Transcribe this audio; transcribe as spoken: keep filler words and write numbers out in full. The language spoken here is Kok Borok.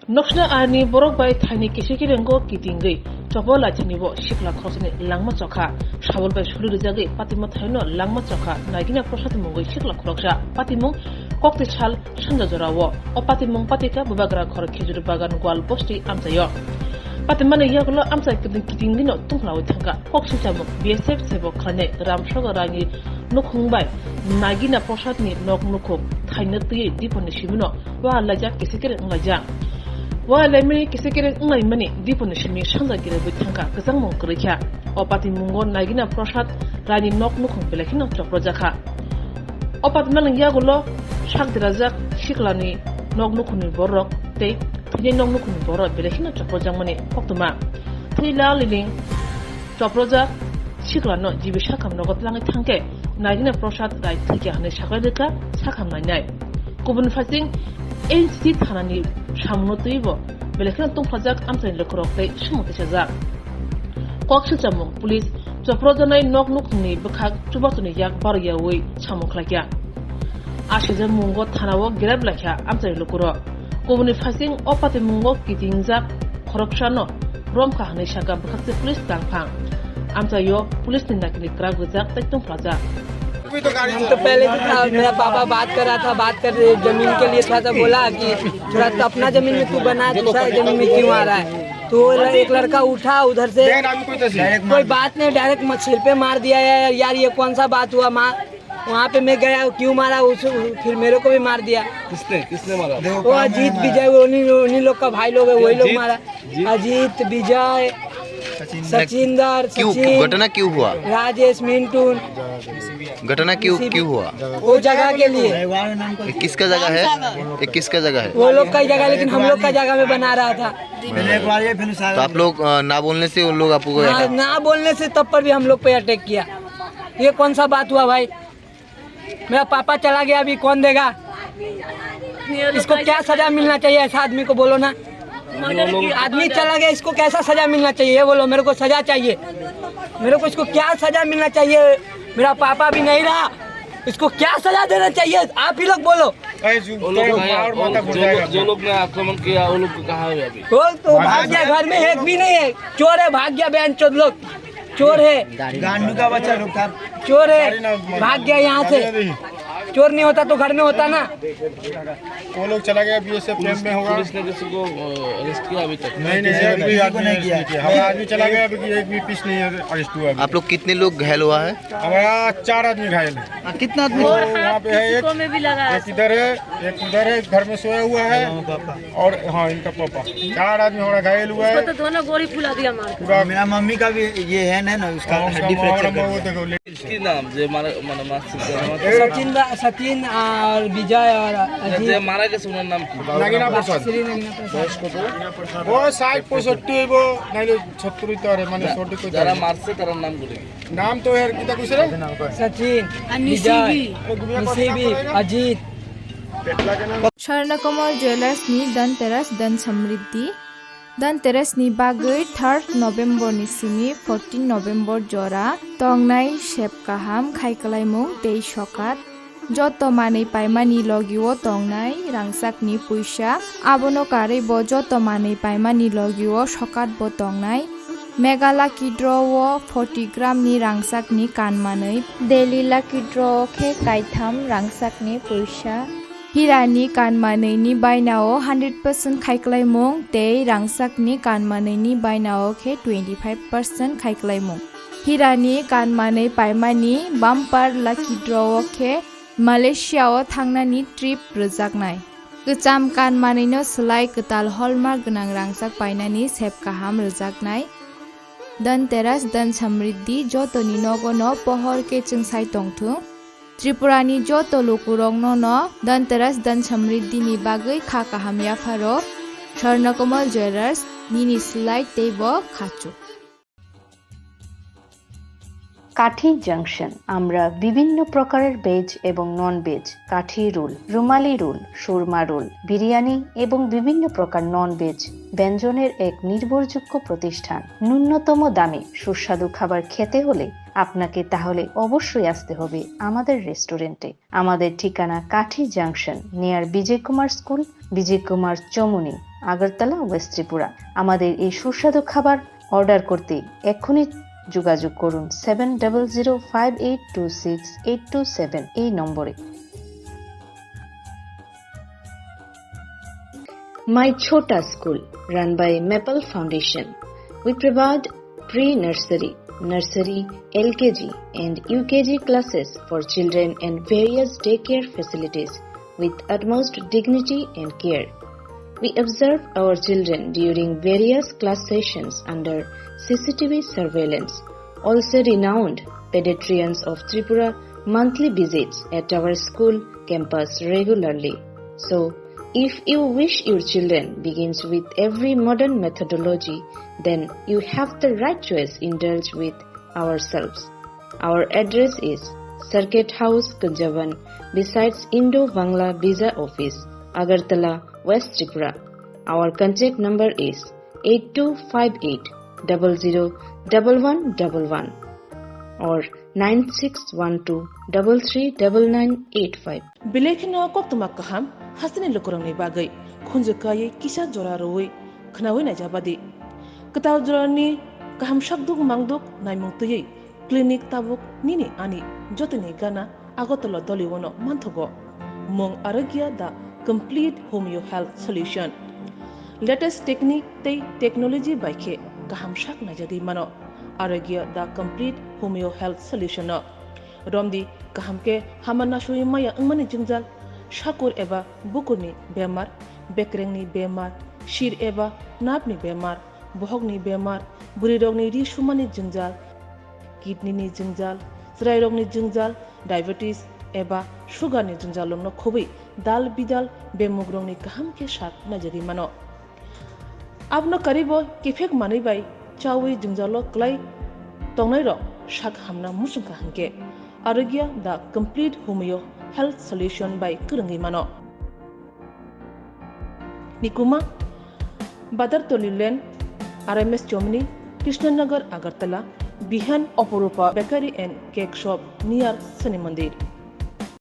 Noksna ani borok bai thaini kisi kirengo kitingwi chopo laithani bo sikla khoroknwi langma chokha. Sabul bai suri rijagwi patima thaino langma chokha. Nagina Prasad mungwi sikla khoroksa. Patimung kokti sal sanja jorao. O patimung patika Bubagra khor Khejur Bagan Gwal Bosti amchaio. Patimani yagulo amchai kiting kitingwino tunglawi thangkha. Kok sichamung B S F sebo khlainai Ramsoga Rani nukhung bai Nagina Prasad ni nok nukhung thaino twiwi diponi simino wa laijak kisi kiring wnglaijak. Wa laimani kisi kiring wnglaimani diponi simi sanja kiribwi thangkha kwchangmung kwrwikha. O patimungo Nagina Prasad Raini nok nukhung belai kheno choprojakha. O patimalwng yagulo sak derajak siklani nok nukhungni borok tei thwinai nok nukhungni borok belai kheno choprojakmani koktwma. Thwi la liling choprojak siklano G B sakham nogo tlangwi thangkhe Nagina Prasad Rai thwikha hwnwi saklai rwkha sakham nainai. Kubun phaising N C T thanani samungno twibo belai kheno tungphlajak amchaini lukurok tei sumung tisajak. Kok silchamung, police choprojaknai nok nukhungni bwkhak chubachuno yak baroyawi samung khlaikha. Aswkjamungo thanao grep laikha amchaini lukurok. Kubuni phaising o patimungo kitingjak khoroksano romkha hwnwi sakha bwkhakchi police tangphang. Amchaio police ni nakini kwrak rijak tei tungphlajak. हम तो पहले से था, मेरा पापा बात कर रहा था, बात कर रहे, जमीन के लिए थोड़ा सा बोला कि थोड़ा तो अपना जमीन में तू बना, दूसरा जमीन में क्यों आ रहा है? तो वो ल-, एक लड़का उठा उधर से, कोई बात नहीं, डायरेक्ट म-, सिर पे मार दिया है यार, ये कौन सा बात हुआ माँ? वहाँ पे मैं गया, क्यों मारा उस, फिर मेरे को भी मार दिया। किसने, किसने मारा? वो अजीत विजय, वो उन्हीं, उन्हीं लोग का भाई लोग है, वही लोग मारा। अजीत, विजय, सचिंदर, क्यों, सचिन, घटना क्यों हुआ? राजेश, मिंटू। घटना क्यों, किसी भी क्यों हुआ? वो जगह के लिए। ये किसका जगह है? ये किसका जगह है? वो लोग का जगह, लेकिन हम लोग का जगह में बना रहा था। तो आप लोग, अ, ना बोलने से उन लोग आपको हाँ, अटैक ना बोलने से तब पर भी हम लोग पे अटैक किया। ये कौन सा बात हुआ भाई? मेरा पापा चला गया, अभी कौन देगा? इसको क्या सजा मिलना चाहिए ऐसा आदमी को, बोलो ना? आदमी चला गया, इसको कैसा सजा मिलना चाहिए, ये बोलो, मेरे को सजा चाहिए। मेरे को इसको क्या सजा मिलना चाहिए? मेरा पापा भी नहीं रहा, इसको क्या सजा देना चाहिए, आप ही लोग बोलो। वो लोग नहीं, वो जो लोग, जो लोग ने आक्रमण किया, वो लोग को कहाँ है अभी? वो तो भाग गया, घर में एक भी नहीं है, चोर है, भाग गया बहन चोद लोग। चोर है। गांडू का बच्चा लोग था। चोर है, भाग गया यहाँ से। चोर नहीं होता तो घर में होता ना। वो लोग चला गया, B S F camp में होगा। पुलिस ने किसी को, अ, अरेस्ट किया अभी तक? नहीं, नहीं, एक भी आदमी अरेस्ट नहीं किया। हमारा आदमी चला गया, अभी एक भी पीस नहीं अरेस्ट हुआ अभी। आप लोग कितने लोग घायल हुआ है? हमारा चार आदमी घायल है। हाँ, कितना आदमी? वो वहाँ पे है एक, एक इधर है, एक उधर है, घर में सोया हुआ है। और हाँ, इनका पापा। चार आदमी हमारा घायल हुआ है। उसको तो दोनों गोली फुला दिया मार के। पूरा मेरा मम्मी का भी ये है ना, ना, उसका हाँ, उसका हड्डी फ्रैक्चर कर दिया। देखो, ले- इसकी नाम जे मारा, मारा मार से मारा। सचिन दा, सचिन और विजय और अजीत। जे मारा के सुनर नाम की? नगीना प्रसाद। श्री नगीना प्रसाद। वो साठ पैंसठ वो, नहीं, सत्तर ही तो आ रहे, माने जा-, सत्तर ही तो आ रहे। जरा मार से तेरा नाम बोलेगी। नाम तो यार कितना कुछ है? सचिन, आ, विजय, निसिबी। अरे, दुनिया को निसिबी, क्या बोलेगा? Ajit. Swarnakomal Jewellers ni Dhanteras Dhan Samriddhi. Dhanteras ni bagwi third November ni simi fourteen November jora tongnai sep kaham khai kwlaimung tei sokat. Joto manwi paimani logio tongnai rangchakni puisa, abono karwi bo joto manwi paimani logio sokat bo tongnai. Mega Lucky Draw o forty gram ni rangchakni kan manwi, Daily Lucky Draw o khe kaitham rangchakni puisa. Hirani kan manwini bainao hundred percent khaiklaimung tei rangchakni kan manwini bainao khe twenty five percent khaiklaimung. Hirani kan manwi paimani Bumper Lucky Draw o khe Malaysia o thangnani trip rwjaknai. Kwcham kan manwino swlai kwtal hallmark gwnang rangchak painani sep kaham rwjaknai. Dhanteras Dhan Samriddhi jotoni nogono pohor khe chwngsai tongthung. Tripurani joto lukurokno no Dhanteras Dhan Samriddhi ni bagwi kha kaham yapharo. Swarnakomal Jewellers, nini swlai teibo khachuk. কাঠি জাংশন। আমরা বিভিন্ন প্রকারের ভেজ এবং non veg, কাঠি রোল, রুমালি রোল, সুরমা রোল, বিরিয়ানি এবং বিভিন্ন প্রকার non veg ব্যঞ্জনের এক নির্ভরযোগ্য প্রতিষ্ঠান। ন্যূনতম দামে সুস্বাদু খাবার খেতে হলে আপনাকে তাহলে অবশ্যই আসতে হবে আমাদের রেস্টুরেন্টে। আমাদের ঠিকানা কাঠি junction, near Bijay Kumar school, Bijay Kumar Choumuhani, Agartala, west Tripura. আমাদের এই সুস্বাদু খাবার অর্ডার করতে এক্ষুনি যোগাযোগ করুন seven double zero five eight two six eight two seven এই নম্বরে। My Chhota School, run by Maple Foundation. We provide pre-nursery, nursery, L K G and U K G classes for children and various daycare facilities with utmost dignity and care. We observe our children during various class sessions under C C T V surveillance. Also renowned pediatricians of Tripura monthly visits at our school campus regularly. So, if you wish your children begins with every modern methodology, then you have the right choice. Indulge with ourselves. Our address is Circuit House, Kunjaban, besides Indo-Bangla Visa Office, Agartala, West Tripura. Our contact number is eight two five eight double zero double one double one or nine six one two double three double nine eight five. Belai kheno koktwma kaham hasteni lukurokni bagwi khunju kaiwi kisa jora rwui khnaui naijabadi. Kwtal jorani kaham sakduk mangduk naimung twiwi clinic tabuk nini ani jotoni gana Agartala Doliwono manthogo. Mung Arogya the Complete Homeo Health Solution. Latest technique tei technology bai khe kaham sak naijagwi mano Arogya the Complete Homeo Health Solution no. Romdi kaham khe hama nasui maya wngmani jwngjal, sakur eba bukurni bemar, bekrengni bemar, sir eba napni bemar, bohokni bemar, bwrwirokni ri sumani jwngjal, kidney ni jwngjal, chwrairokni jwngjal, diabetes eba sugar ni jwngjalrokno khobwi dal bidal bemugrokni kaham khe sak naijagwi mano. Abono karibo kiphek manwi bai chawi jwngjalo kwlai tongnairok sak hamna muchungkha hwnkhe Arogya the Complete Homeo Health Solution bai kwrwngwi mano. Nikuma, Badartoli Lane, R M S Chomni, Krishnanagar, Agartala, Bihan, Oporupa Bakery and Cake Shop near Shani Mandir.